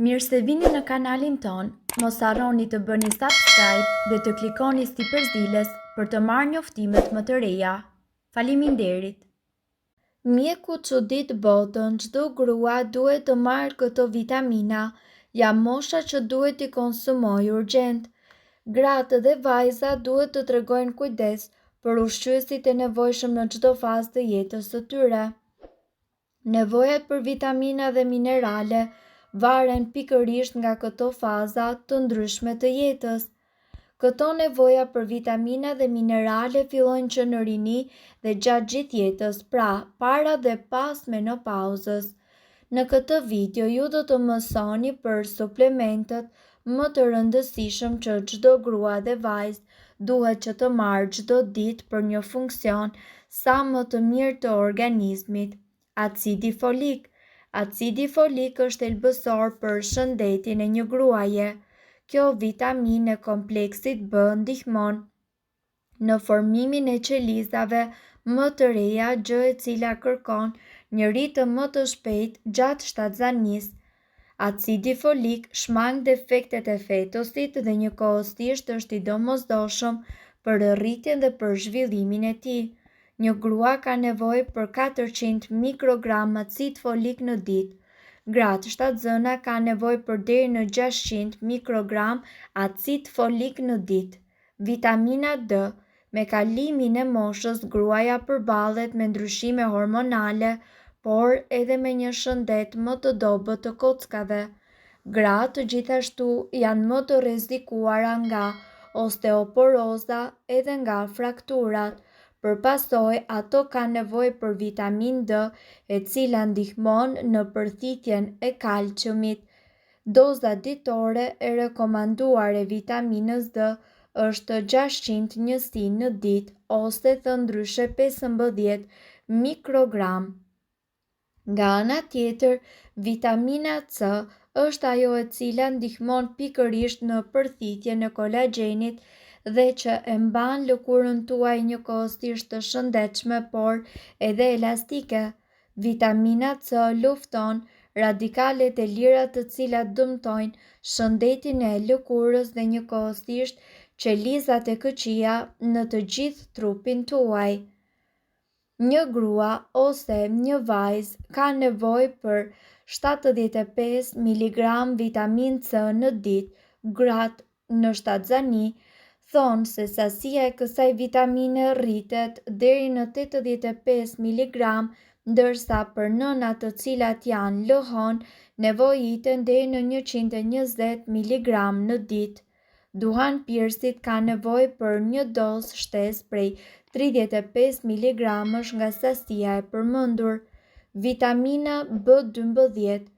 Mirë se vini në kanalin tonë, mos harroni të bëni subscribe dhe të klikoni sipër ziles për të marrë njoftimet më të reja. Faleminderit! Mjeku çudit botën, çdo grua duhet të marrë këto vitamina, ja mosha që duhet t'i konsumojë urgjent. Gratë dhe vajzat duhet të tregojnë kujdes për ushqyesit e nevojshëm në çdo fazë të jetës së tyre. Nevojat për vitamina dhe minerale varen pikërisht nga këto faza të ndryshme të jetës. Këto nevoja për vitamina dhe minerale fillojnë që në rini dhe gjatë gjithë jetës, pra para dhe pas menopauzës. Në këtë video ju do të mësoni për suplementët më të rëndësishëm që çdo grua dhe vajzë duhet që të marrë çdo ditë për një funksion sa më të mirë të organizmit. Acidi folik. Acidi folik është thelbësor për shëndetin e një gruaje. Kjo vitaminë e kompleksit B ndihmon në formimin e qelizave më të reja, gjë e cila kërkon një ritëm më të shpejtë gjatë shtatzanisë. Acidi folik shmang defektet e fetusit dhe njëkohësisht është i domosdoshëm për rritjen dhe për zhvillimin e tij. Një grua ka nevojë për 400 mikrogram acid folik në ditë. Gratë shtatzëna kanë nevojë për deri në 600 mikrogram acid folik në ditë. Vitamina D Me kalimin e moshës gruaja përballet me ndryshime hormonale, por edhe me një shëndet më të dobët të kockave. Gratë gjithashtu janë më të rrezikuara nga osteoporoza edhe nga frakturat. Për pasojë, ato kanë nevojë për vitaminë D, e cila ndihmon në përthithjen e kalciumit. Doza ditore e rekomanduar e vitaminës D është 600 njësi në ditë ose thënë ndryshe 15 mikrogram. Nga ana tjetër, vitamina C është ajo e cila ndihmon pikërisht në përthithjen e kolagjenit dhe që e mban lëkurën tuaj njëkohësisht të shëndetshme por edhe elastike. Vitamina C lufton radikalet e lira të cilat dëmtojnë shëndetin e lëkurës dhe njëkohësisht qelizat e këqija në të gjithë trupin tuaj. Një grua ose një vajzë ka nevojë për 75 mg vitaminë C në ditë, gratë në shtatzani thonë se sasia e kësaj vitamine rritet deri në 85 mg, ndërsa për nënat të cilat janë lëhonë nevojiten deri në 120 mg në ditë. Duhanpirësit kanë nevojë për një dozë shtesë prej 35 mg nga sasia e përmendur. Vitamina B12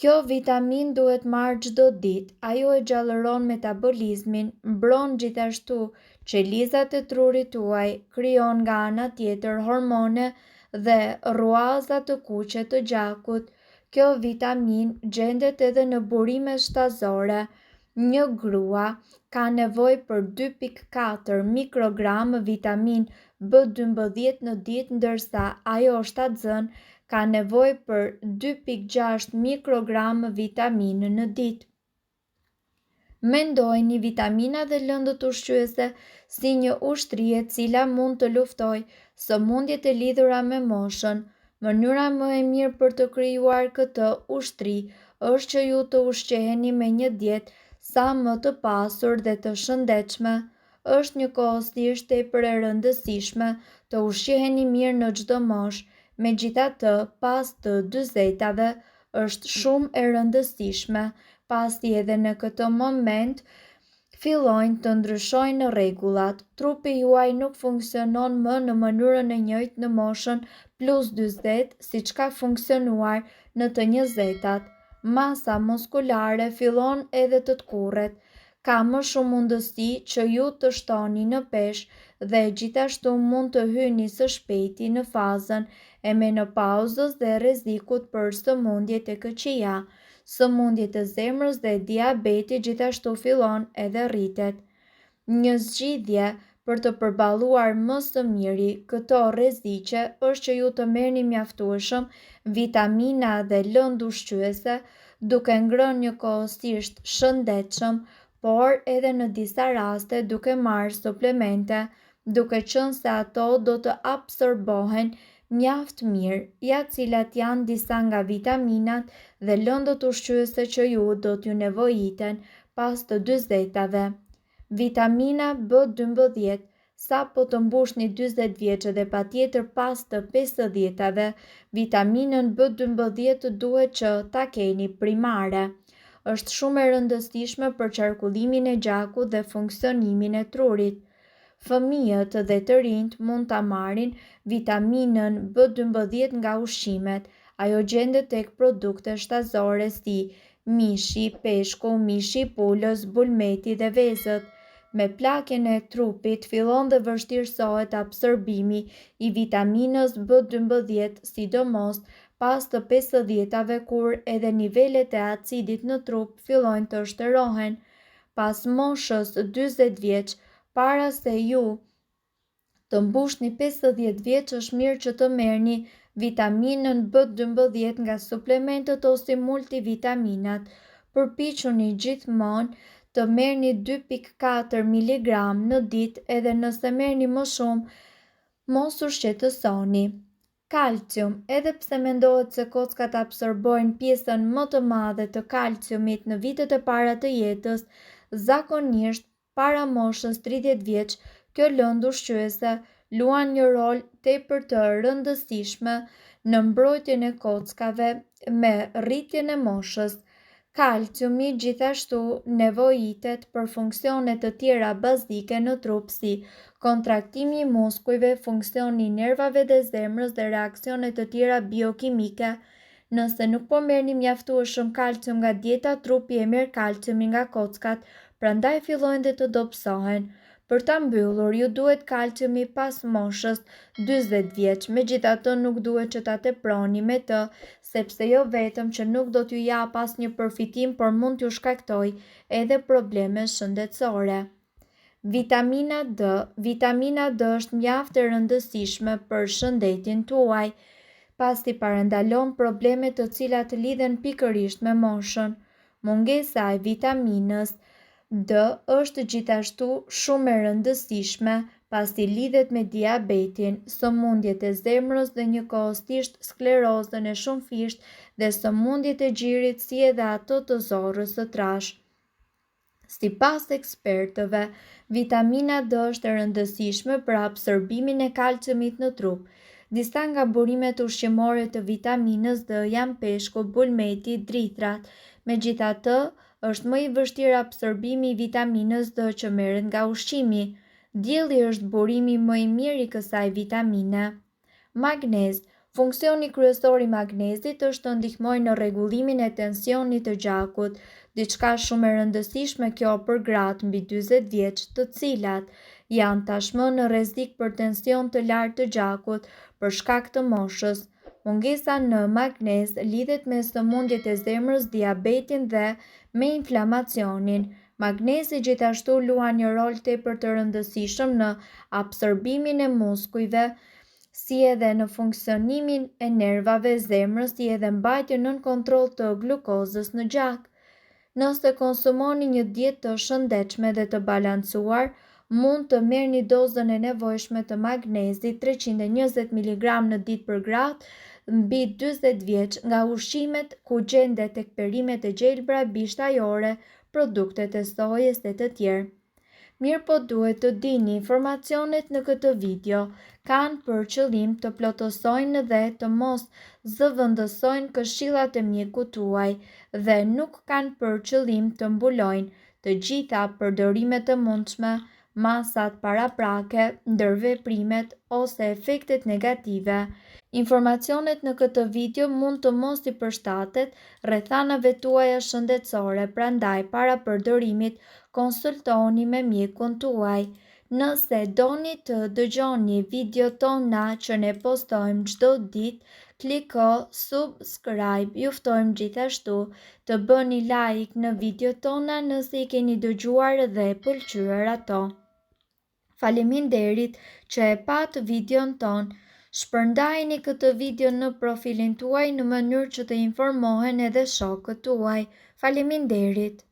Kjo vitaminë duhet marrë çdo ditë, ajo e gjallëron metabolizmin, mbron gjithashtu qelizat e trurit tuaj, krijon nga ana tjetër hormone dhe rruaza të kuqe të gjakut. Kjo vitaminë gjendet edhe në burime shtazore. Një grua ka nevojë për 2.4 mikrogram vitaminë B12 në ditë, ndërsa ajo shtatzënë ka nevojë për 2.6 mikrogram vitaminë në ditë. Mendojini vitamina dhe lëndët ushqyese si një ushtri e cila mund të luftojë sëmundjet e lidhura me moshën. Mënyra më e mirë për të krijuar këtë ushtri është që ju të ushqeheni me një dietë sa më të pasur dhe të shëndetshme. Është njëkohësisht tepër e rëndësishme të ushqeheni mirë në çdo moshë, megjithatë pas të dyzetave është shumë e rëndësishme, pasi edhe në këtë moment fillojnë të ndryshojnë rregullat. Trupi juaj nuk funksionon më në mënyrën e njëjtë në moshën plus 40 siç ka funksionuar në të njëzetat. Masa muskulare fillon edhe të tkurret. Ka më shumë mundësi që ju të shtoni në peshë dhe gjithashtu mund të hyni së shpejti në fazën e menopauzës dhe rrezikut për sëmundjet e këqija. Sëmundjet e zemrës dhe diabeti gjithashtu fillon edhe rritet. Një zgjidhje për të përballuar më së miri këto rreziqe është që ju të merrni mjaftueshëm vitamina dhe lëndë ushqyese. duke ngrënë njëkohësisht shëndetshëm, por edhe në disa raste duke marrë suplemente, duke qenë se ato do të absorbohen mjaft mirë. Ja cilat janë disa nga vitaminat dhe lëndët ushqyese që ju do t'ju nevojiten pas të dyzetave. Vitamina B12, Sapo të mbushni 40 vjeç dhe patjetër pas të pesëdhjetave, vitaminën B12 duhet që ta keni primare. Është shumë e rëndësishme për qarkullimin e gjakut dhe funksionimin e trurit. Fëmijët dhe të rinjtë mund ta marrin vitaminën B12 nga ushqimet. Ajo gjendet tek produkte shtazore si mishi, peshku, mishi i pulës, bulmeti dhe vezët. Me plakjen e trupit fillon dhe vështirësohet absorbimi i vitaminës B12, sidomos pas të pesëdhjetave kur edhe nivelet e acidit në trup fillojnë të shterohen. Pas moshës 40 vjeç, para se ju të mbushni 50 vjeç është mirë që të merrni vitaminën B12 nga suplementët ose multivitaminat. Përpiquni gjithmonë të merrni 2.4 mg në ditë edhe nëse merrni më shumë, mos u shqetësoni. Kalcium, edhe pse mendohet se kockat absorbojnë pjesën më të madhe të kalciumit në vitet e para të jetës, zakonisht para moshës 30 vjeç, kjo lëndë ushqyese luan një rol tepër të rëndësishme në mbrojtjen e kockave me rritjen e moshës. Kalciumi gjithashtu nevojitet për funksione të tjera bazike në trup si kontraktimi i muskujve, funksioni i nervave dhe zemrës dhe reaksione të tjera biokimike. Nëse nuk po merrni mjaftueshëm kalcium nga dieta, trupi e merr kalciumin nga kockat, prandaj fillojnë dhe të dobësohen. Për ta mbyllur, ju duhet kalciumi pas moshës 40 vjeç, megjithatë nuk duhet që ta teproni me të, sepse jo vetëm që nuk do t'ju japë asnjë përfitim, por mund t'ju shkaktojë edhe probleme shëndetësore. Vitamina D Vitamina D është mjaft e rëndësishme për shëndetin tuaj, pasi parandalon probleme të cilat lidhen pikërisht me moshën. Mungesa e vitaminës D është gjithashtu shumë e rëndësishme, pasi lidhet me diabetin, sëmundjet e zemrës dhe njëkohësisht sklerozën e shumëfishtë dhe sëmundjet e gjirit si edhe ato të zorrës së trashë. Sipas ekspertëve, vitamina D është e rëndësishme për absorbimin e kalciumit në trup. Disa nga burimet ushqimore të vitaminës D janë peshku, bulmeti, drithërat. Megjithatë, është më i vështirë absorbimi i vitaminës D që merret nga ushqimi. Dielli është burimi më i mirë i kësaj vitamine. Magnez, Funksioni kryesor i magnezit është të ndihmojë në rregullimin e tensionit të gjakut, diçka shumë e rëndësishme kjo për gratë mbi 40 vjeç, të cilat janë tashmë në rrezik për tension të lartë të gjakut për shkak të moshës. Mungesa në magnez lidhet me sëmundjet e zemrës, diabetin dhe me inflamacionin. Magnezi gjithashtu luan një rol tepër të rëndësishëm në absorbimin e muskujve, si edhe në funksionimin e nervave, zemrës, si edhe mbajtjen nën kontroll të glukozës në gjak. Nëse konsumoni një dietë të shëndetshme dhe të balancuar, mund të merrni dozën e nevojshme të magnezit 320 mg në ditë për gratë mbi 40 vjeç nga ushqimet ku gjendet tek perimet e gjelbra, bishtajore, produktet e sojës e të tjerë. Mirëpo duhet të dini informacionet në këtë video kanë për qëllim të plotësojnë dhe të mos zëvendësojnë këshillat e mjekut tuaj dhe nuk kanë për qëllim të mbulojnë të gjitha përdorimet e mundshme, masat paraprake, ndërveprimet ose efektet negative. Informacionet në këtë video mund të mos i përshtatet rrethanave tuaja shëndetësore, prandaj para përdorimit konsultohuni me mjekun tuaj. Nëse doni të dëgjoni videot tona që ne postojmë çdo ditë, kliko subscribe. Ju ftojmë gjithashtu të bëni like në videot tona nëse i keni dëgjuar dhe pëlqyer ato. Faleminderit që e patë videon tonë. Shpërndajeni këtë video në profilin tuaj në mënyrë që të informohen edhe shokët tuaj. Faleminderit!